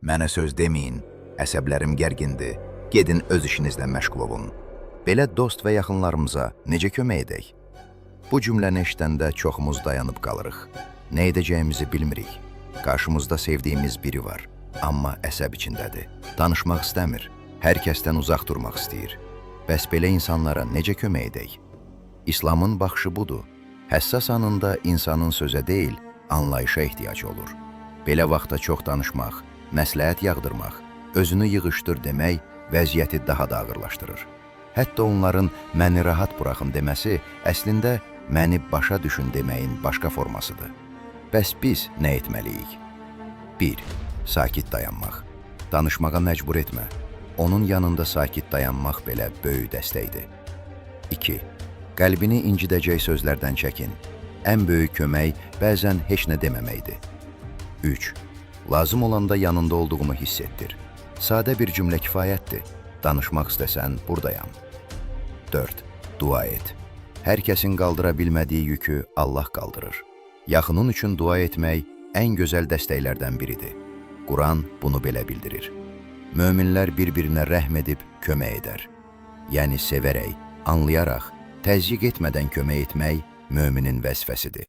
Mənə söz deməyin, əsəblərim gərgindir, gedin öz işinizlə məşğul olun. Belə dost və yaxınlarımıza necə kömək edək? Bu cümləni eşidəndə çoxumuz dayanıb qalırıq. Nə edəcəyimizi bilmirik. Qarşımızda sevdiyimiz biri var, amma əsəb içindədir. Danışmaq istəmir, hər kəsdən uzaq durmaq istəyir. Bəs belə insanlara necə kömək edək? İslamın baxışı budur. Həssas anında insanın sözə deyil, anlayışa ehtiyacı olur. Belə vaxtda çox danışmaq, məsləhət yağdırmaq, özünü yığışdır demək vəziyyəti daha da ağırlaşdırır. Hətta onların məni rahat buraxın deməsi əslində məni başa düşün deməyin başqa formasıdır. Bəs biz nə etməliyik? 1. Sakit dayanmaq. Danışmağa məcbur etmə. Onun yanında sakit dayanmaq belə böyük dəstəkdir. 2. Qəlbini incidəcək sözlərdən çəkin. Ən böyük kömək bəzən heç nə deməməkdir. 3. Lazım olanda yanında olduğunu hiss etdir. Sadə bir cümlə kifayətdir. Danışmaq istəsən buradayam. 4. Dua et. Hər kəsin qaldıra bilmədiyi yükü Allah qaldırır. Yaxının üçün dua etmək ən gözəl dəstəklərdən biridir. Quran bunu belə bildirir. Möminlər bir-birinə rəhm edib kömək edər. Yəni sevərək, anlayaraq, təzyiq etmədən kömək etmək möminin vəzifəsidir.